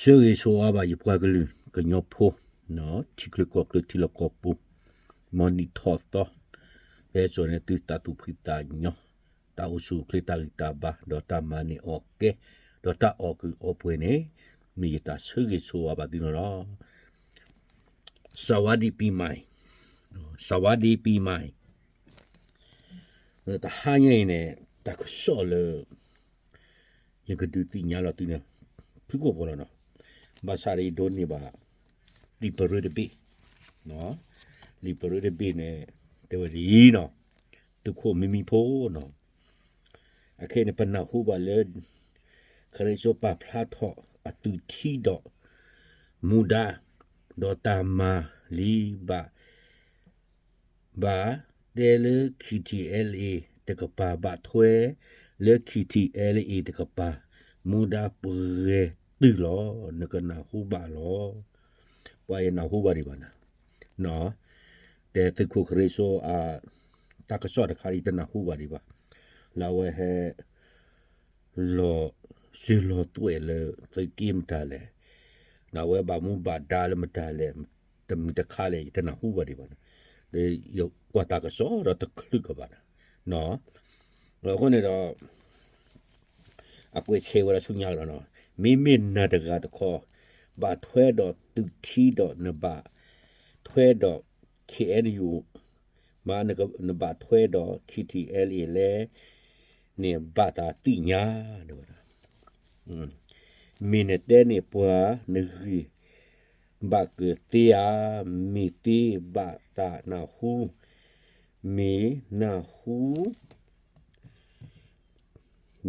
ဆၢဂ့ၤဆၢဝါဘၣ်ယပှၤကလုာ်ကညီဖိ, ထံချၢကီၢ်ချၢထံလီၢ်ကီၢ်ပူၤ, မ်နံၣ်ထီၣ်သီ, ဖဲစိာ်န့ၣ်သုတၢ်သူၣ်ဖှံသးညီ, တၢ်အိၣ်ဆူၣ်အိၣ်ချ့တၢ်ဂံၢ်တၢ်ဘါ, ဒီးတၢ်မၤန့ၢ်အီၣ်ကဲ, ဒီးတၢ်အီၣ်ကုၢ်အီပှဲၤန့ၣ်, မ့ၢ်ယတၢ်ဆၢဂ့ၤဆၢဝါဘၣ်သုန့ၣ်လီၤ. စဝၤဒံပံမၤအံၤ, စဝၤဒံပံမၤအံၤ, တဟါညါအံၤန့ၣ် တၢ်ကစီၣ်လၢ ယကဒုးသ့ၣ်ညါလီၤသုန့ၣ် ဖုၣ်ကိာ်ဖိလီၤနီၤ, ဘၣ်ဆၣ်ဒီးယဒိးန့ၢ်ဘၣ် လံာ်ပရၢတဘ့ၣ်, လံာ်ပရၢတဘ့ၣ်န့ၣ် တဲဝဲဒ်အံၤနီၤ, သုးခိၣ်မံမံဖိနီၤ, အခဲအံၤန့ၣ် ပနၢ်ဟူဘၣ်လၢ ခရံာ်စိပာ်ဖျါထီၣ်အသွံၣ်ထံဒီး မူဒါ, ဒီးတၢ်မၤလံဘၣ် ဘၣ်တဲလၢ KTLA တကပၤ ဘၣ်ထွဲလၢ KTLA တကပၤ, မူဒါပှဲၤတုၤလီၤ, နကနၢ်ဟူဘၣ်လီၤ. ပှၤယနၢ်ဟူဘၣ်ဒံးဘၣ်နၤ, တဲသုးခိၣ်ခရံာ်စိအ တၢ်ကစီၣ်တခါအံၤတနၢ်ဟူဘၣ်ဒံးဘၣ်, လၢအဝဲဟဲ လီၤစၢၤလီၤသွဲၣ်လၢသုးက့မတၤလဲၣ်, ဒီးအဝဲဘၣ်မူဘၣ်ဒါလၢမတၤလဲၣ်, တမံၤတခါလဲၣ် ယတနၢ်ဟူဘၣ်ဒံးဘၣ်, ဒီးယကွၢ်တၢ်ကစီၣ်ဒီးတချုးကဘၣ်နၤ, အဃိန့ၣ်ဒီး အကွဲးဆဲးဝဲဒၣ်ဆူညါကဒီးနီၤ, မ့မ့ၢ်နၤတဂၤတခီ, ဘၣ်ထွဲဒီးသုးထံဒီးနဘၣ်ထွဲဒီး KNU မ့ၢ်နဘၣ်ထွဲဒီး KTLA လဲၣ် န့ၣ်ဘၣ်သးသ့ၣ်ညါ, တဲဝဲဒၣ်, မ့ၢ်နတဲန့ၢ်ပှၤနဂ့ၢ် ဘၣ်ကသ့ဧါ, မ့ၢ်သ့ဘၣ်သးနၢ်ဟူ, မ့ၢ်နၢ်ဟူ,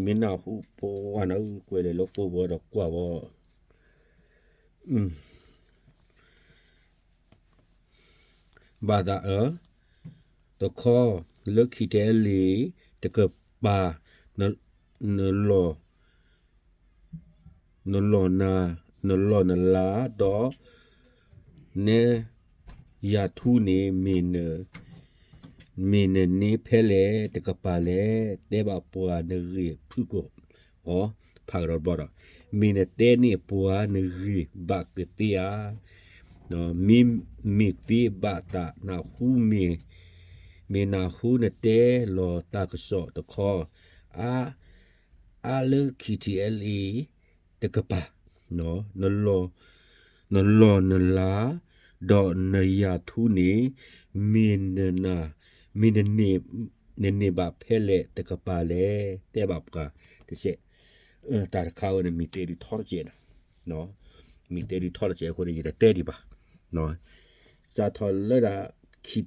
မ့ၢ်နၢ်ဟူပှၤနၤ, ကွဲးလဲၤလၢဖိဘီဒီးကွၢ်ဝဲ ဘၣ်သးအၢ, တခီ, လၢခံထဲလံ, တကပၤ, နလီၢ်, နလီၢ်နၤ, နလီၢ်နလၤ, ဒီး နဲ, ယၤထူန့ၣ် မ့ၢ်နန့ၢ်ဖဲလဲၣ်တကပၤလဲၣ်, တဲဘၣ်ပှၤနဂ့ၢ်ဖုၣ်ကိာ်, ဖးကဒီးတဘျီဒီး, မ့ၢ်နတဲန့ၢ်ပှၤနဂ့ၢ်ဘၣ်ကသ့ဧါ, မ့မ့ၢ်သ့ဘၣ်သးနၢ်ဟူမ့ၢ်, မ့ၢ်နၢ်ဟူနတဲလီၤတၢ်ကစီၣ်တခီ, အါ, အါလၢ KTLA တကပၤ, နလီၢ်နလၤ, ဒီးနယၤထူန့ၣ်, မ့ၢ်န, မ့ၢ်နန့ၢ်ဘၣ်ဖဲလဲၣ်တကပၤလဲၣ်, တဲဘၣ်ပှၤတစဲး, တၢ်တခါဝဲန့ၣ် မ့ၢ်တဲဒုးထီတစဲးနၤ, မ့ၢ်တဲဒုးထီတစဲးအဃိန့ၣ် ယတတဲဒံးဘၣ်, စးထီၣ်လၢဒၣ်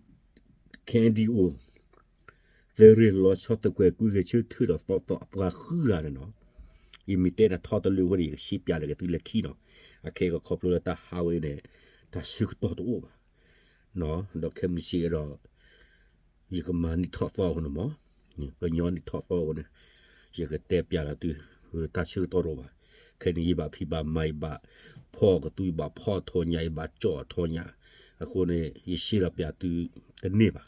KNDO သုးရ့ၣ်လီၤဆီသုးကွဲၤကွံဂဲၤဆၢထၢၣ်ဒီးသီသီအပှၤဃုဂၤန့ၣ်နီၤ, ယမ့ၢ်တဲနၤထီတလၢအဃိန့ၣ် ယကရှဲပၠးလၢက့ၤသုလၢခံနီၤ, အခဲကခီဖျိလၢတၢ်ဟးဝဲန့ၣ်, တၢ်ဆၢကတီၢ်တအိၣ်ဘၣ်, ဒီးခဲမုၢ်ဆ့ၣ်ဒီး ယကမၤနံၣ်ထီၣ်သီအဃိန့ၣ်မး, ကညီနံၣ်ထီၣ်သီအဃိန့ၣ်, ယကတဲပၠးလီၤသု, တၢ်ဆၢကတီၢ်တအိၣ်ဘၣ်, ခဲန့ၣ် ယဘၣ်ဖံးဘၣ်မၤ ယဘၣ်ဖီၣ်ကသူ ယဘၣ်ဖီၣ်ထီၣ်ညၣ် ယဘၣ်ကၠီၣ်ထီၣ်ညၣ်, အဃိန့ၣ် ယရှဲလီၤပၠးသုတန့ၢ်ဘၣ်,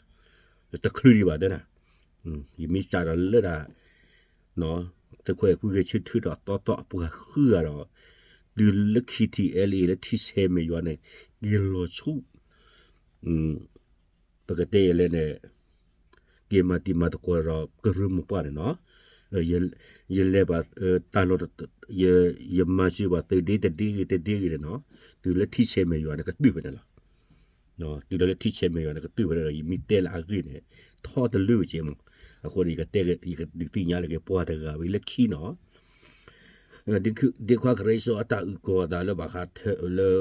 တချုးဒံးဘၣ်တဲနၤ, ယမ့ၢ်စးထီၣ်လၢဒၣ် သုးကွဲၤကွံဂဲၤဆၢထၢၣ်ဒီးသီသီအပှၤဃုဂၤဒီး, တုၤလၢ KTLA လၢထံဆဲးမဲာ်ယွၤန့ၣ်, က့ၤလီၤဆူ ပကတဲယဲလဲၣ်န့ၣ်, က့ၤမၤတံၤမၤသကိးဒီးကရၢမိၢ်ပှၢ်န့ၣ်နီၤ, ယလဲၤဘၣ်တၢ်လီၢ်, ယမၤစၢၤဘၣ်သုးဒ့တဒ့ဂ့ၤတဒ့ဂ့ၤန့ၣ်နီၤ, တုၤလၢထံဆဲးမဲာ်ယွၤန့ၣ်ကတုၤဖဲန့ၣ်လီၤ, တုၤလၢထံဆဲးမဲာ်ယွၤန့ၣ်ကတုၤဖဲန့ၣ်ဒီး ယမ့ၢ်တဲလၢအဂ့ၢ်န့ၣ်, ထီတလၢကဲမး, အဃိန့ၣ် ယကတဲ ယကဒုးသ့ၣ်ညါလၢက့ၤပှၤတဂၤဝံၤလၢခံနီၤ ဒ့ခွါခရံာ်စိအတၢ်အုၣ်ကီၤအသးလၢဘၣ်ဃးလၢ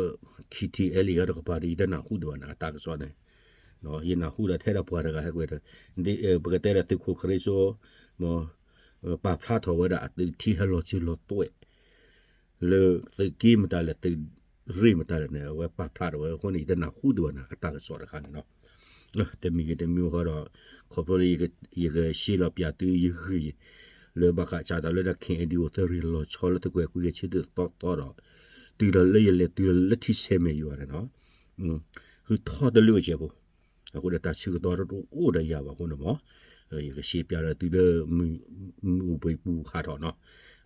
KTLA တကပၤဒီး ယတနၢ်ဟူဒံးဘၣ်န့ၣ် အတၢ်ကစီၣ်န့ၣ်, ယနၢ်ဟူဒီးထဲဒၣ်ပှၤတဂၤဟဲကွဲး, ပကတဲဒီးသုးခိၣ်ခရံာ်စိ, ပာ်ဖျါထီၣ်ဝဲဒၣ်အသုးထံဟဲလီၤစၢၤလီၤသွဲၣ်, လၢသုးက့မတၤလဲၣ် သုးရ့ၣ်မတၤလဲၣ်န့ၣ် အဝဲပာ်ဖျါထီၣ်ဝဲအဃိန့ၣ် ယတနၢ်ဟူဒံးဘၣ်န့ၣ် အတၢ်ကစီၣ်တခါန့ၣ်နီၤ တမံၤဂ့ၤတမံၤဂ့ၤဃီဒီး, ခီဖျိလၢယကရှဲလီၤပၠးသုယဂ့ၢ်, လၢဘၣ်ဃးစးထီၣ်လၢတၢ် KNDO သုးရ့ၣ်လီၤဆီလၢသုးကွဲၤကွံဂဲၤဆၢထၢၣ်သီသီဒီး, တုၤလီၤလၢယလဲၤတုၤလီၤလၢထံဆဲးမဲာ်ယွၤန့ၣ်နီၤ, ဃုထီတလၢကဲဖိ, အဃိဒီးတၢ်ဆၢကတီၢ်တအိၣ်ဒီးယၤဘၣ်အဃိန့ၣ်မး, ယကရှဲပၠးလီၤသုလၢ မုၢ်အိၣ်ဘှံးပူၤဟးထီၣ်နီၤ,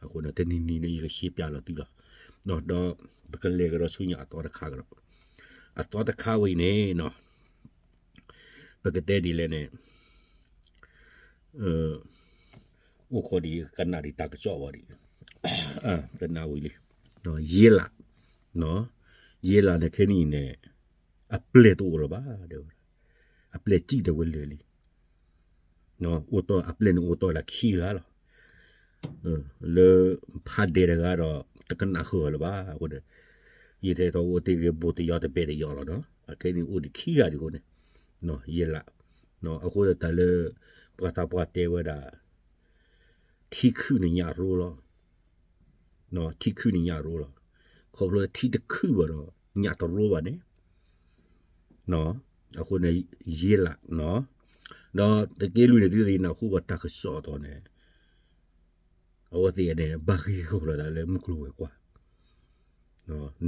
အဃိန့ၣ်တနံၤနံၤန့ၣ် ယကရှဲပၠးလီၤသုလီၤ, ဒီးပကလဲၤကဒီးဆူညါအသီတခါကဒီး, အသီတခါဝဲအံၤန့ၣ် ပကတဲဒ်လဲၣ်န့ၣ် အိၣ်ခိးဒံးကနၣ်ဒံးတၢ်ကစီၣ်ဝဲဒံး, ကနၣ်ဝံၤလံ, ယ့လး, ယ့လးန့ၣ်ခဲနံၣ်အံၤန့ၣ် အပျဲၢ်တအိၣ်လၢၤဘၣ်, အပျဲၢ်စံၣ်တဲဝဲလၢာ်လံ, အိၣ်တီၢ်အပျဲၢ်န့ၣ်အိၣ်တီၢ်လၢခံဂၤလီၤ, လၢဖးဒဲးတဂၤဒီး တကနၣ်ဃုာ်လၢၤဘၣ်အဃိန့ၣ်, ယထဲထီၣ်အိၣ်တ့ၢ်ဂ့ၤ ဘိးတယီတဘဲးတယီလီၤဒီး အခဲနံၣ်အိၣ်ဒံးခံဂၤဒံးအဃိန့ၣ်, ယ့လး, အဃိဒီးတၢ်လၢ ပှၤသးပှၢ်တဲဝဲဒၣ် ထံခုၣ်န့ၣ်ညၣ်ရိလီၤ, ထံခုၣ်န့ၣ်ညၣ်ရိလီၤ, ခီဖျိထံတခုၣ်ဘၣ်ဒီး ညၣ်တရိဘၣ်န့ၣ်, အဃိန့ၣ် ယ့လး, ဒီးသုးက့လွံၢ်န့ၣ် သုသ့ၣ်နၢ်ဟူဘၣ်တၢ်ကစီၣ်အသိးန့ၣ် အဝဲသ့ၣ်န့ၣ် ဘၣ်ဂ့ၢ်ဂီၢ်လီၤသးလၢမုၢ်ကျိၤဝဲၤကွာ်,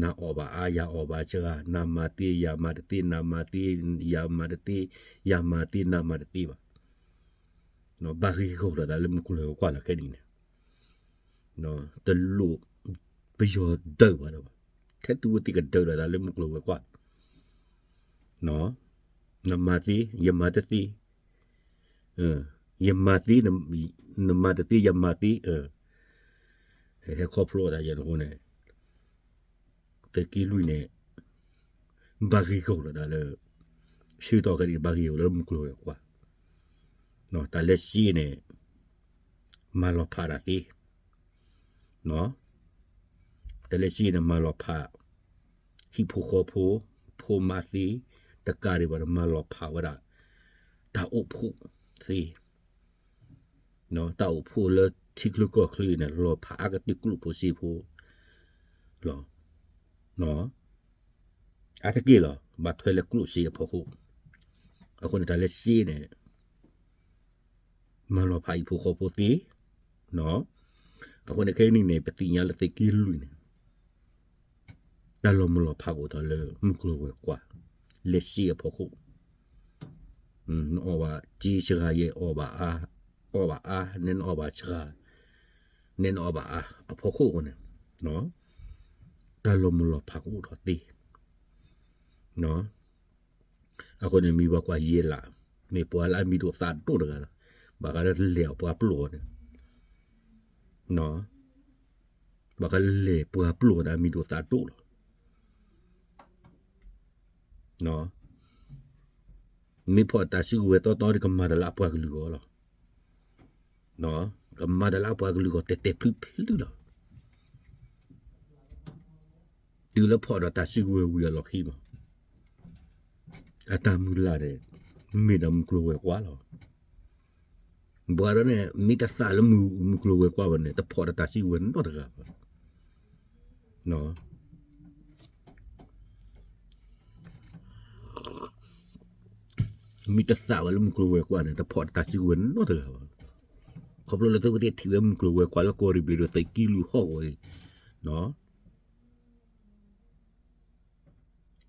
နၤအီၣ်ဘၣ်အါ ယၤအီၣ်ဘၣ်စှၤ, နၤမၤသ့ ယၤမၤတသ့, နၤမၤသ့ ယၤမၤတသ့, ယၤမၤသ့ နၤမၤတသ့ဘၣ်, ဘၣ်ဂ့ၢ်ဂီၢ်လီၤသးလၢမုၢ်ကျိၤဝဲၤကွာ်လီၤခဲနံၣ်န့ၣ်, တလိၣ်ပယီၤဒုးဘၣ်ဒီးဘၣ်, ထဲသုဝဲသ့ၣ်ကဒုးလီၤသးလၢမုၢ်ကျိၤဝဲၤကွာ် နမၤသ့ ယမၤတသ့, ယမၤသ့ နမၤတသ့ ယမၤသ့, ဟဲခီဖျိအသးယဲန့ၣ်အဃိန့ၣ်, သုးက့လွံၢ်န့ၣ် ဘၣ်ဂ့ၢ်ဂီၢ်လီၤသးလၢ ဆၢကတီၢ်ခဲအံၤ ဘၣ်ဂ့ၢ်ဂီၢ်လၢမုၢ်ကျိၤဝဲၤကွာ်, တၢ်လၢစ့န့ၣ် မၤလီၤဖးတၢ်သ့ တၢ်လၢစ့န့ၣ် မၤလီၤဖး ဟံၣ်ဖိဃီဖိ ဖိမါသ့ တကးဒံးဘၣ်န့ၣ် မၤလီၤဖးဝဲဒၣ် တၢ်အိၣ်ဖှိၣ်သ့, တၢ်အိၣ်ဖှိၣ်လၢထံချၢကီၢ်ချၢအံၤန့ၣ် လီၤဖးအါကတၢၢ်ကျိၣ်ဖိစ့ဖိလီၤ. အါတက့ၢ်လီၤ ဘၣ်ထွဲလၢကျိၣ်စ့အဖီခိၣ်, အဃိန့ၣ် တၢ်လၢစ့န့ၣ် မၤလီၤဖးဟံၣ်ဖိဃီဖိသ့, အဃိန့ၣ်ခဲအံၤန့ၣ် ပသ့ၣ်ညါလၢသုးက့လွံၢ်န့ၣ် တၢ်လီၤမုၢ်လီၤဖးကအိၣ်ထီၣ်လၢမုၢ်ကျိၤဝဲၤကွာ် လၢစ့အဖီခိၣ်, နအီၣ်ဘၣ်စ့စှၤယဲ အီၣ်ဘၣ်အါ, အီၣ်ဘၣ်အါ နဲနအီၣ်ဘၣ်စှၤ, နဲနအီၣ်ဘၣ်အါအဖီခိၣ်အဃိန့ၣ်, တၢ်လီၤမုၢ်လီၤဖးကအိၣ်ထီၣ်သ့ အဃိန့ၣ် မ့ၢ်ပှၤကွၢ်ယဲလး, မ့ၢ်ပှၤလၢအမံၤဒိၣ်သးဒိၣ်တဂၤလီၤ. ဘၣ်ဃးလၢလဲၤအီၤပှၤပျိၢ်အီၤန့ၣ်, ဘၣ်ဃးလၢလဲၤပှၤပျိၢ်အီၤန့ၣ် အမံၤဒိၣ်သးဒိၣ်လီၤ. မ့ၢ်ဖီၣ်တၢ်စုကဝဲၤတီတီဒီး ကမၤတၢ်လၢအပှၤကလုာ်အဂီၢ်လီၤ. ကမၤတၢ်လၢအပှၤကလုာ်အဂီၢ် တဲာ်တဲာ်ဖျုးဖျုးလီၤ. တုၤလၢဖီၣ်ဒီးတၢ်စုကဝဲၤဝံၤအလီၢ်ခံမး, အတၢ်မုၢ်လၢ်န့ၣ် မ့ၢ်ဒီးမုၢ်ကျိၤဝဲၤကွာ်လီၤ. ပှၤဒီးန့ၣ် မ့ၢ်တသးလၢမုၢ်ကျိၤဝဲၤကွာ်ဘၣ်န့ၣ် တဖီၣ်ဒီးတၢ်စုကဝဲၤနီတဂၤဘၣ်. မ့ၢ်တသးဝဲလၢမုၢ်ကျိၤဝဲၤကွာ်န့ၣ် တဖီၣ်ဒီးတၢ်စုကဝဲၤနီတဂၤဘၣ်. ခီဖျိလၢသုဝဲသ့ၣ်ထံၣ်ဝဲမုၢ်ကျိၤဝဲၤကွာ်လၢကီၢ်ရ့ၣ်ဘျ့ၣ်ဒီးသုးက့လွံၢ်ဟီၣ်ကဝဲၤအံၤ,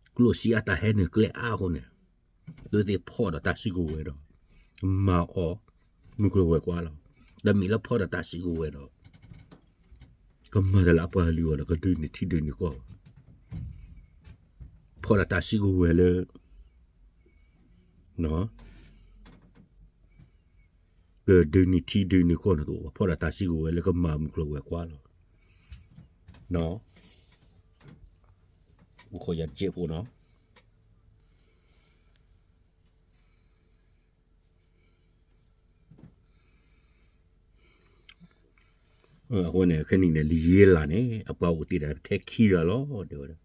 ကျိၣ်စ့အတၢ်ဟဲနုာ်ကျဲအါအဃိန့ၣ်, သုဝဲသ့ၣ်ဖီၣ်ဒီးတၢ်စုကဝဲၤဒီး မၤအီၤမုၢ်ကျိၤဝဲၤကွာ်လီၤ. ဒီးမ့ၢ်လၢဖီၣ်ဒီးတၢ်စုကဝဲၤဒီး ကမၤတၢ်လၢအပှၤကလုာ်အဂီၢ်ဒီး ကဒုးန့ၢ်ထံဒုးန့ၢ်ကီၢ်, ဖီၣ်ဒီးတၢ်စုကဝဲၤလၢ ကဒုးန့ၢ်ထံဒုးန့ၢ်ကီၢ်န့ၣ်တအိၣ်ဘၣ်, ဖီၣ်ဒီးတၢ်စုကဝဲၤလၢကမၤမုၢ်ကျိၤဝဲၤကွာ်လီၤ. အိၣ်ခိးယၤတစဲးဖိနီၤ. အဃိန့ၣ် ခဲနံၣ်န့ၣ် လၢယ့လးန့ၣ် အပှၤအိၣ်တ့ၢ်ဒၣ်ထဲခံဂၤလီၤ တဲဝဲဒၣ်,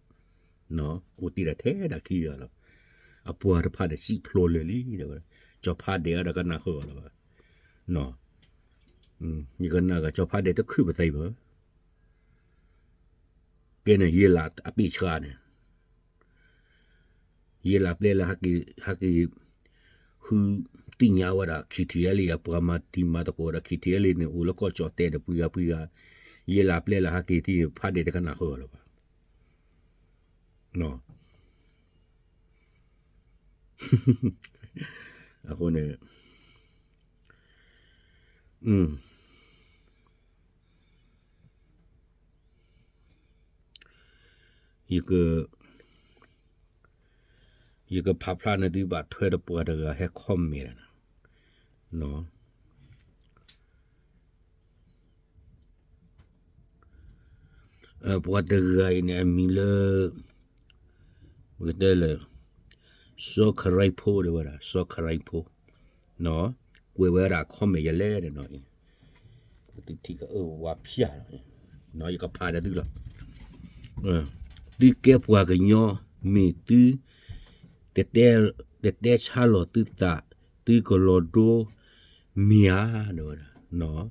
အိၣ်တ့ၢ်ဒၣ်ထဲဒၣ်ခံဂၤလီၤ. အပှၤတဖၣ်န့ၣ် စံၣ်ဖျိလၢာ်လံ တဲဝဲဒၣ်, ကၠီၤဖးဒဲးအါဒီးကနၣ်ဃုာ်အီၤလီၤဘၣ်. ယကနၣ်ဂၤကၠီၤဖးဒဲးတခုၣ်ပသံဘၣ်. ကဲန့ၣ် ယ့လးအပ့ၢ်ဆှါန့ၣ် ယ့လးပျဲလၢဟဲက့ၤ ဟဲက့ၤ ဃုသ့ၣ်ညါဝဲဒၣ် ခံထံၣ်အဲလံ အပှၤမၤတံၤမၤသကိးဒီး ခံထံၣ်အဲလံန့ၣ် အိၣ်လၢကီၢ်ကၠီၣ်တဲာ်ဒီး ပှံၤဂၤပှံၤဂၤ, ယ့လးပျဲလၢဟဲက့ၤထံၣ် ဖးဒဲးတကနၣ်ဃုာ်အီၤလၢၤဘၣ်. အဃိန့ၣ် အ အ အ အ ယက, ယကဖးဖျါန့ၢ်သုဘၣ်ထွဲဒီးပှၤတဂၤဟဲ comment န့ၣ်, ပှၤတဂၤအံၤန့ၣ် အမံၤလၢ ပကတဲလၢ စီၤခရံာ်ဖိ တဲဝဲဒၣ် စီၤခရံာ်ဖိ, ကွဲးဝဲဒၣ် comment ယလဲၣ်န့ၣ်နီၤ, သုထံၣ်ကဝါဖၠၣ်လီၤ, ယကဖးဒီးသုလီၤ. သုကဲပှၤကညီ မ့ၢ်သု တတဲဆါလီၤသုသး, သုကလီၤဒိ မ့ၢ်ဧါ, တဲဝဲဒၣ်.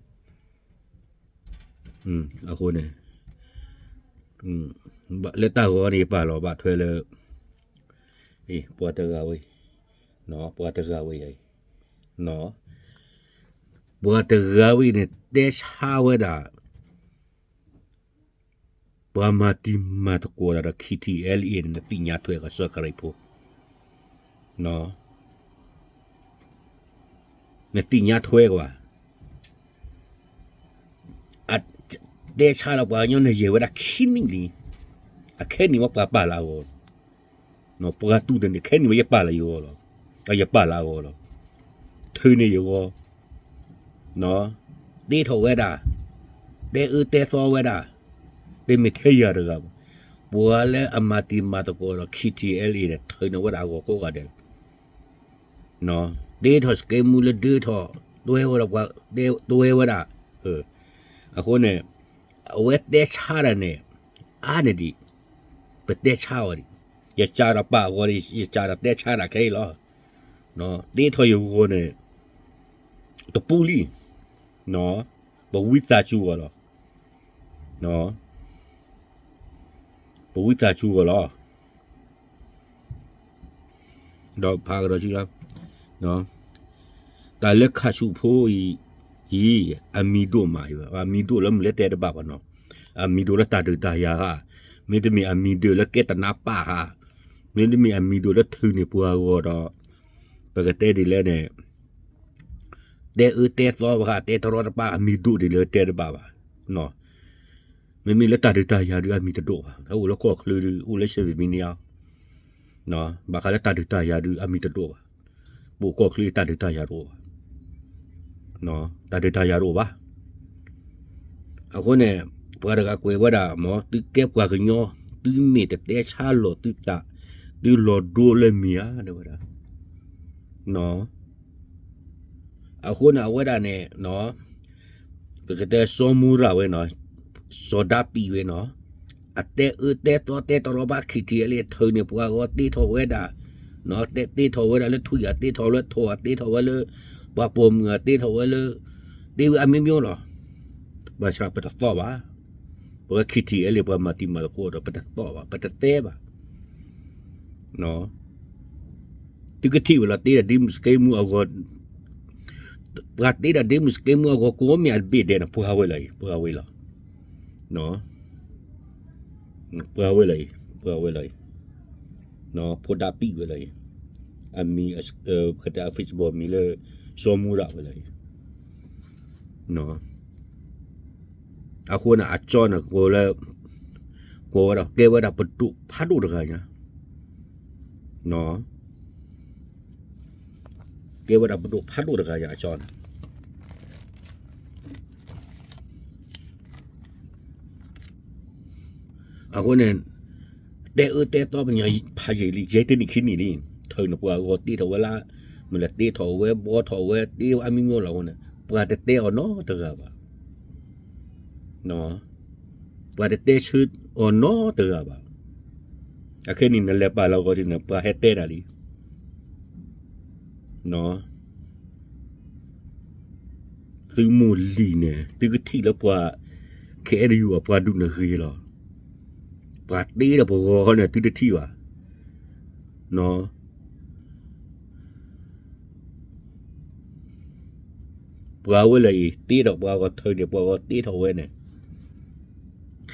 အဃိန့ၣ် လၢတၢ်ဂီၤန့ၣ် ယပာ်လီၤဘၣ်ထွဲလၢ ပှၤတဂၤဝဲ, ပှၤတဂၤဝဲအံၤ, ပှၤတဂၤဝဲအံၤန့ၣ် တဲဆါဝဲဒၣ် ပှၤမၤတံၤမၤသကိးတၢ်ဒီး KTLA န့ၣ် နသ့ၣ်ညါထွဲကီး စီၤခရံာ်ဖိ, နသ့ၣ်ညါထွဲကီးဘၣ်. တဲဆါလီၤပှၤကညီန့ၣ် ယဲၢ်ဝဲဒၣ်ခံနံၣ်လံ, အခဲနံၣ်မ့ၢ်ပှၤပာ်လၢအဂီၢ်, ပှၤတူၢ်တန့ၣ် ခဲနံၣ်မ့ၢ်ယပာ်လၢယဂီၢ်လီၤ, ယပာ်လၢအဂီၢ်လီၤ, ထုးန့ၢ်ယဂီၢ်, တ့ထီၣ်ဝဲဒၣ်, တဲအၢတဲသီဝဲဒၣ်, တမ့ၢ်ထဲယၤတဂၤဘၣ်, ပှၤလၢအမၤတံၤမၤသကိးဒီး KTLA န့ၣ် ထုးန့ၢ်ဝဲဒၣ်အဂီၢ်ကိးဂၤဒဲးလီၤ. တ့ထီၣ်စကဲမူလၢဒၢထီၣ်, တွဲဝဲဒၣ်ပှၤ, တွဲဝဲဒၣ်, အဃိန့ၣ် အဝဲတဲဆါတၢ်န့ၣ် အါန့ၢ်ဒံး, ပတဲဆါအီၤဒံး, ယစးဒီးပာ်အဂီၢ်ဒံး ယစးဒီးတဲဆါတၢ်ခဲအံၤလီၤ. တ့ထီၣ်ယဂီၢ်န့ၣ် တပူၤလံ, ပဝံသးစူၤအီၤလီၤ, ပဝံသးစူၤအီၤလီၤ. ဒီးဖးကဒီးဆူ, တၢ်လၢခးဆူၣ်ဖိအံၤ, အံၤ, အမံၤဒိၣ်မးအံၤ, အမံၤဒိၣ်လၢမုၢ်လၢတဲတဘၣ်ဘၣ်နီၤ, အမံၤဒိၣ်လၢတၢ်ဒုးတၢ်ယၤဧါ, မ့တမ့ၢ်အမံၤဒိၣ်လၢကဲတနါပၢ်ဧါ, မ့တမ့ၢ်အမံၤဒိၣ်လၢထုးန့ၢ်ပှၤဂီၢ်ဒီး, ပကတဲဒ်လဲၣ်န့ၣ် တဲအၢတဲသီဘၣ်ဃး တဲတရီတပါ အမံၤဒိၣ်ဒ်လဲၣ်တဲတဘၣ်ဘၣ်. မ့မ့ၢ်လၢတၢ်ဒုးတၢ်ယၤဒုးအမံၤတဒိၣ်ဘၣ်, တၢ်အိၣ်လၢကီၢ်ချၢဒုး အိၣ်လၢ seven million, ဘၣ်ဃးလၢတၢ်ဒုးတၢ်ယၤဒုးအမံၤတဒိၣ်ဘၣ်, ပအိၣ်ကီၢ်ချၢတၢ်ဒုးတၢ်ယၤတအိၣ်ဘၣ်, တၢ်ဒုးတၢ်ယၤတအိၣ်ဘၣ်. အဃိန့ၣ် ပှၤတဂၤကွဲးဝဲဒၣ် မ်သုကဲပှၤကညီ, သုမ့ၢ်တတဲဆါလီၤသုသး, သုလီၤဒိလၢမ့ၢ်ဧါ တဲဝဲဒၣ်. အဃိန့ၣ် အဝဲဒၣ်န့ၣ် ပကတဲစီၤမူရၤဝဲနီၤ, စီၤဒၤပံးဝဲနီၤ, အတဲအၢတဲသီတဲတရီဘၣ် ခံထံၣ်အလံ ထုးန့ၢ်ပှၤဂီၢ် တ့ထီၣ်ဝဲဒၣ်, တ့ထီၣ်ဝဲဒၣ်လၢထွံၣ်ဧါ, တ့ထီၣ်လၢထိၣ်ဧါ, တ့ထီၣ်ဝဲလၢ ပှၤပိာ်မုၣ်ဧါ, တ့ထီၣ်ဝဲလၢ တ့ဝဲအမျိုးမျိုးလီၤ. ဘၣ်ဆၣ်ပတသီၣ်ဘၣ်. ပဝဲ ခံထံၣ်အလံ ပှၤမၤတံၤမၤသကိးဒီး ပတသီၣ်ဘၣ်, ပတတဲဘၣ်. သုကထံၣ်ဝဲလီၤ တ့ဒီးဒ့မုၣ်စကဲမူအဂီၢ်, ပှၤတ့ဒီးဒ့မုၣ်စကဲမူအဂီၢ် ကိးမံၤအဘ့ၣ်ဒဲးန့ၣ် ပှၤဝဲလီၤအံၤ, ပှၤဝဲလီၤ. ပှၤဝဲလီၤအံၤ, ပှၤဝဲလီၤအံၤ, ဖိဒၣ်ပံးဝဲလီၤအံၤ, အမံၤ, ကတဲအ Facebook မံၤလၢ စီၤမူရၤဝဲလီၤအံၤ. အဃိန့ၣ် အကၠီန့ၣ် ကိးလၢ, ကိးဝဲဒၣ် ကဲဝဲဒၣ်ပဒိၣ်ဖးဒိၣ်တဂၤညါ, ကဲဝဲဒၣ်ပဒိၣ်ဖးဒိၣ်တဂၤညါ အကၠီန့ၣ်. အဃိန့ၣ် တဲအၢတဲသီပညီဖးယံာ်လံ ယဲၢ်တနံၣ်ခံနံၣ်လံ, ထုးန့ၢ်ပှၤအဂီၢ် တ့ထီၣ်ဝဲလၢ, မ့ၢ်လၢတ့ထီၣ်ဝဲ ဘှီထီၣ်ဝဲ တ့ဝဲအမျိုးမျိုးလီၤအဃိန့ၣ် ပှၤတတဲအီၤနီတဂၤဘၣ်. ပှၤတတဲဆၢအီၤနီတဂၤဘၣ်. အခဲနံၣ် နလဲၤပာ်လီၤဂီၤဒ်န့ၣ် ပှၤဟဲတဲနၤလံ. သုမိၢ်လံၤန့ၣ် သုကထံၣ်လၢပှၤ ခဲအံၤဒုး အပှၤဒုးနဂ့ၤလီၤ. ပှၤတ့ဒီးပဂီၤန့ၣ် သုတထံၣ်ဘၣ်. ပှၤဝဲလၢအံၤ တ့ဒီးပှၤဂီၤ ထုးန့ၢ်ပှၤဂီၤ တ့ထီၣ်ဝဲန့ၣ်,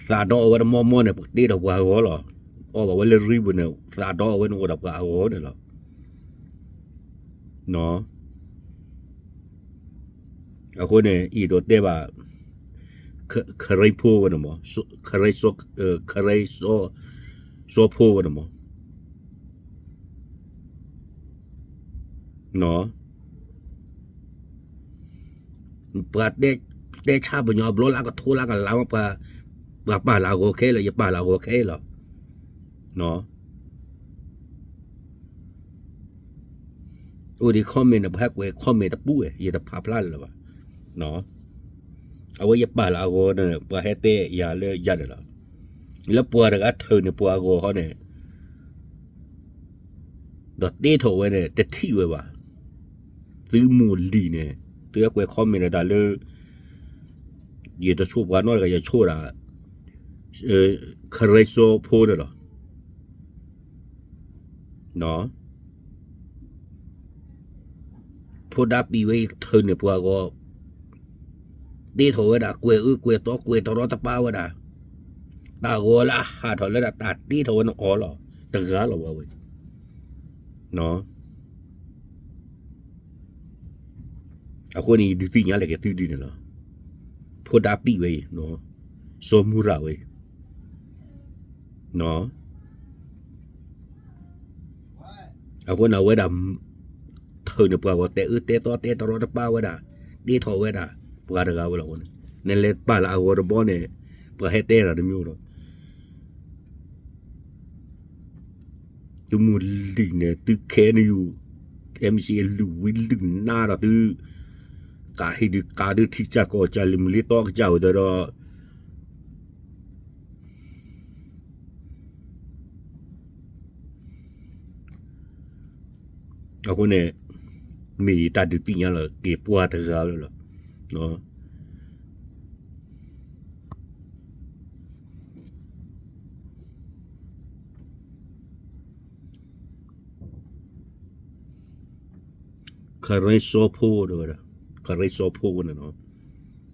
သးဒီအီၣ်ဝဲတမီမီန့ၣ် တ့ဒီးပှၤအဂီၢ်လီၤ. အီၣ်ဘၣ်ဝဲလၢရံပူၤန့ၣ် သးဒီအီၣ်ဝဲန့ၣ် အိၣ်ဒီးပှၤအဂီၢ်န့ၣ်လီၤ. အဃိန့ၣ် အံၤဒိးတဲဘၣ် ခရံာ်ဖိဝဲန့ၣ်မး, ခရံာ်စီၤ, ခရံာ်စီၤ, စီၤဖိဝဲန့ၣ်မး, ပှၤတဲ တဲဆါပညီဘျီလၢကထိလၢကလါမး, ပှၤပာ်လီၤအဂီၤခဲလၢာ်, ယပာ်လီၤအဂီၤခဲလၢာ်လီၤ. အိၣ်ဒံး comment န့ၣ် ပှၤဟဲကွဲး comment တပူၤဝဲ ယတဖးဖျါလၢၤဘၣ်. အဝဲယပာ်လီၤအဂီၤန့ၣ် ပှၤဟဲတဲယၤလၢယၤန့ၣ်လီၤ. လၢပှၤတဂၤထုးန့ၢ်ပှၤအဂီၤဟီန့ၣ် ဒီးတ့ထီၣ်ဝဲန့ၣ် တထံၣ်ဝဲဘၣ်. သုမိၢ်လံၤန့ၣ် သုဟဲကွဲး comment တၢ်လၢ ယတဆိၣ်ပှၤနီတဂၤ ယဆိၣ်ဒၣ် ခရံာ်စီၤဖိန့ၣ်လီၤ. ဖိဒါပံာ်ဝဲအံၤထုးန့ၢ်ပှၤအဂီၤ, တ့ထီၣ်ဝဲဒၣ် ကွဲးအၢကွဲးသီ ကွဲးတရီတပါဝဲဒၣ်, တၢ်ဂီၤလၢအဟးထီၣ်လၢဒၣ်တၢ်တ့ထီၣ်ဝဲန့ၣ်အီၤလီၤ. တဂၤလီၤဝဲဝဲ အဃိန့ၣ် ယဒုးသ့ၣ်ညါလၢက့ၤသုဒ်န့ၣ်လီၤ. ဖိဒါပံာ်ဝဲအံၤ, စီၤမူရၤဝဲအံၤ, အဃိန့ၣ် အဝဲဒၣ် ထုးန့ၢ်ပှၤဂီၤ တဲအၢတဲသီ တဲတရီတပါဝဲဒၣ်, တ့ထီၣ်ဝဲဒၣ် ပှၤတဂၤဝဲလီၤ. အဃိန့ၣ် နလဲၤပာ်လီၤအဂီၤတဘီန့ၣ် ပှၤဟဲတဲတၢ်တမံၤလီၤ. သုမိၢ်လံၤန့ၣ် သု KNU MC လုၢ်ဝံလုၢ်နါဒီးသု ကးဟံၣ်ဒုးကးဒုး ထံကစၢ်ကီၢ်ကစၢ် လံၤမုၢ်လံၤတီကစၢ်ဝဲဒီး အဃိန့ၣ် မ့ၢ်ယတၢ်ဒုးသ့ၣ်ညါလီၤက့ၤပှၤတဂၤလၢလီၤ. ခရံာ်စီၤဖိဝဲဒၣ်, ခရံာ်စီၤဖိဝဲန့ၣ်နီၤ,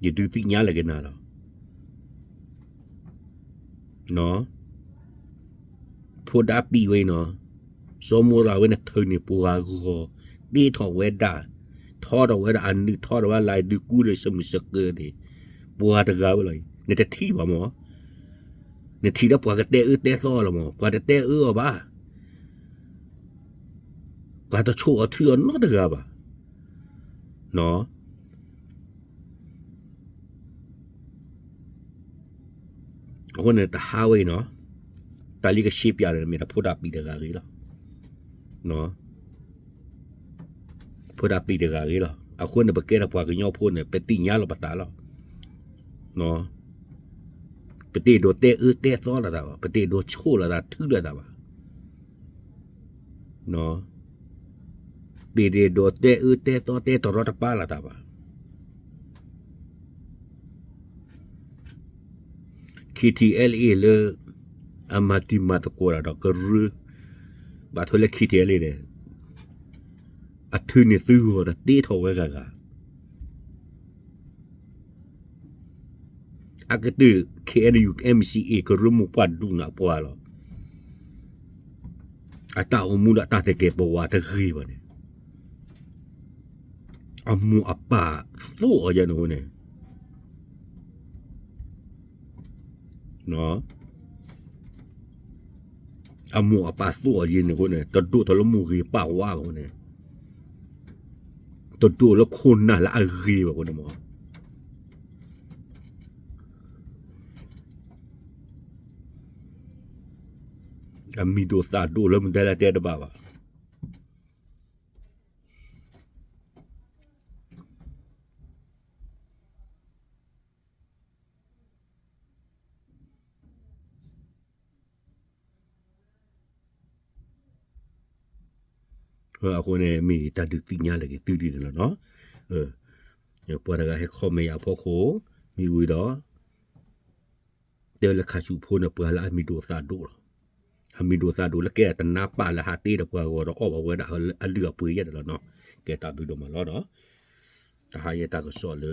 ယဒုးသ့ၣ်ညါလၢက့ၤနၤလီၤ. ဖိဒါပံာ်ဝဲနီၤ, စီၤမိၢ်ရၤဝဲန့ၣ် ထုးန့ၢ်ပှၤဂီၤ, တ့ထီၣ်ဝဲဒၣ်, ထီထီၣ်ဝဲဒၣ်အနုၢ် ထီထီၣ်ဝဲလၢဒုးကူဒီး စမုၢ်စကၢၤန့ၣ် ပှၤတဂၤဝဲလီၤ. နတထံၣ်ဘၣ်မး, နထံၣ်ဒီးပှၤကတဲအၢတဲသီလီၤမး, ပှၤတတဲအၢအီၤဘၣ်, ပှၤတဆိၣ်အီၤထုအီၤနီတဂၤဘၣ်. အဃိန့ၣ် တဟါဝဲအံၤနီၤ, တၢ်လၢကရှဲပၠးန့ၣ် မ့ၢ်ဒၣ်ဖိဒါပံာ်တဂၤဂ့ၤလီၤ. ဖိဒါပံာ်တဂၤဂ့ၤလီၤ. အဃိန့ၣ် ပကဲထီၣ်ပှၤကညီဖိန့ၣ် ပသ့ၣ်ညါလီၤပသးလီၤ. ပတအဲၣ်ဒိးတဲအၢတဲသီလိာ်သးဘၣ်, ပတအဲၣ်ဒိးဆိၣ်လိာ်သး ထုလိာ်သးဘၣ်. ပတအဲၣ်ဒိးတဲအၢတဲသီ တဲတရီတပါလိာ်သးဘၣ်. KTLA လၢ အမၤတံၤမၤသကိးတၢ်ဒီးကရၢ, ဘၣ်ထွဲလၢ KTLA န့ၣ် အထုးန့ၢ်သုဂီၤဒီးတ့ထီၣ်ဝဲဂၤဂၤ အကတၢၢ် KNU MCA ကရၢမိၢ်ပှၢ်ဒူၣ်နၢ်ပှၤလီၤ. အတၢ်အိၣ်မူဒီးတၢ်သကဲးပဝးတဂ့ၤဘၣ်န့ၣ်, အမိၢ်အပၢ်သိၣ်အီၤယဲန့ၣ်အဃိန့ၣ်, အမိၢ်အပၢ်သိၣ်အီၤယဲန့ၣ်အဃိန့ၣ် တဒိၣ်ထီၣ်လၢမိၢ်ဂ့ၤပၢ်ဝါအဃိန့ၣ်, တဒိၣ်လၢခိၣ်နၢ်လၢအဂ့ၤဘၣ်အဃိန့ၣ်မး အမံၤဒိၣ်သၣ်ဒိၣ်လၢမတၤလဲၣ်တဲတဘၣ်ဘၣ်. အဃိန့ၣ် မ့ၢ်တၢ်ဒုးသ့ၣ်ညါလၢက့ၤသုဒ်န့ၣ်လီၤနီၤ. ပှၤတဂၤဟဲ comment ယၤအဖီခိၣ် မ့ၢ်ဝံၤဒီး တဲလၢခါဆူၣ်ဖိန့ၣ် ပှၤလၢအမံၤဒိၣ်သၣ်ဒိၣ်လီၤ. အမံၤဒိၣ်သၣ်ဒိၣ်လၢကဲတနါပၢ်လၢဟးတ့ဒီးပှၤဂီၤဒီးအီၣ်ဘၣ်ဝဲဒၣ်အလုၢ်အပှ့ၤယဲၢ်န့ၣ်လီၤနီၤ. ကဲတၢ်ဘျုးဒိၣ်မးလီၤနီၤ. တဟါယဲတၢ်ကစီၣ်လၢ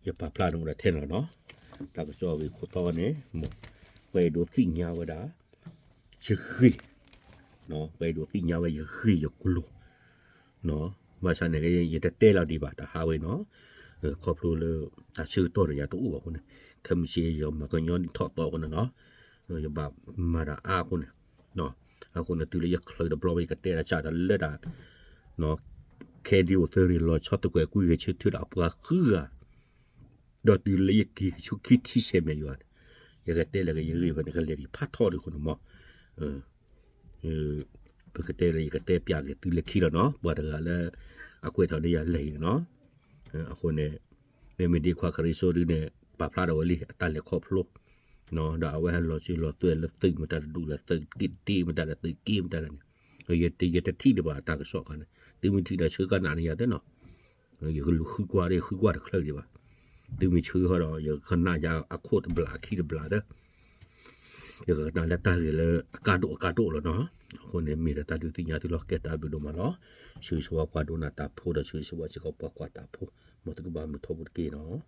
ယပာ်ဖျါန့ၣ်အိၣ်ဒၣ်ထဲန့ၣ်လီၤနီၤ. တၢ်ကစီၣ်ဝံၤခိၣ်တီန့ၣ် ပှၤအဲၣ်ဒိးသ့ၣ်ညါဝဲဒၣ် ယဂ့ၢ်, ပှၤအဲၣ်ဒိးသ့ၣ်ညါဝဲယဂ့ၢ်ယကျိၤ ဘၣ်ဆၣ်န့ၣ် ယတတဲလီၤဒံးဘၣ်တဟါဝဲနီၤ. ခီဖျိလၢ တၢ်ဆၢကတီၢ်ဒီးယၤတအိၣ်ဘၣ်အဃိန့ၣ် ခဲမုၢ်ဆ့ၣ်ယမၤကညီနံၣ်ထီၣ်သီအဃိန့ၣ်နီၤ. ယဘၣ်မၤတၢ်အါအဃိန့ၣ်, အဃိန့ၣ် တုၤလၢယချုးတဘျီဝဲ ယကတဲတၢ်စးတၢ်လၢတၢ် ခဲဒံအိၣ်သၢရ့ၣ် လီၤဆီသကွဲးကွံဂဲၤဆၢထၢၣ်ဒီးအပှၤဃုဂၤ, ဒီးတုၤလၢယက့ၤဆူခံထံဆဲးမဲာ်ယွၤန့ၣ်, ယကတဲလၢကယဂ့ၢ်ဝဲန့ၣ် ကလဲၤဒံးဖးထီဒံးအဃိန့ၣ်မး, ပကတဲလၢ ယကတဲပျးက့ၤသုလၢခံလီၤနီၤ, ပှၤတဂၤလၢ အကွဲးထီၣ်လၢယၤလဲၣ်အံၤန့ၣ်နီၤ, အဃိန့ၣ် မ့မ့ၢ်ဒ်ခွါခရံာ်စိဒုန့ၣ် ပာ်ဖျါထီၣ်ဝဲလံ အတၢ်လဲၤခီဖျိ ဒီးအဝဲဟဲလီၤစၢၤလီၤသွဲၣ်လၢသုးမတၤတဒူၣ်လဲၣ် သုးက့တ့မတၤလဲၣ် သုးက့မတၤလဲၣ်န့ၣ်, ယတထံၣ်ဒံးဘၣ်အတၢ်ကစီၣ်ခါန့ၣ်, သုမ့ၢ်ထံၣ်ဒီးဆၢကနၣ်န့ၣ်ယၤသ့နီၤ, ယကလူၤဃုကွၢ်ဒီး ယဃုကွၢ်တချုးဒံးဘၣ်, သုမ့ၢ်ဆှၢဃီဒီး ယကကနၣ်ယၤအခိၣ်တဘျးအခံတဘျးဒီး ယကကနၣ်လၢတၢ်ဂ့ၢ်လၢအကါဒိၣ်အကါဒိၣ်လီၤနီၤ, အဃိန့ၣ် မ့ၢ်ဒီးတၢ်ဒုးသ့ၣ်ညါသုလီၤ ကဲတၢ်ဘျုးဒိၣ်မးလီၤ, ဆၢဂ့ၤဆၢဝါပှၤဒိကနၣ်တၢ်ဖိဒီး ဆၢဂ့ၤဆၢဝါစ့ၢ်ကီးပှၤကွၢ်တၢ်ဖိ, မ်သုကဘၣ်မုာ်ထီဘိတက့ၢ်နီၤ.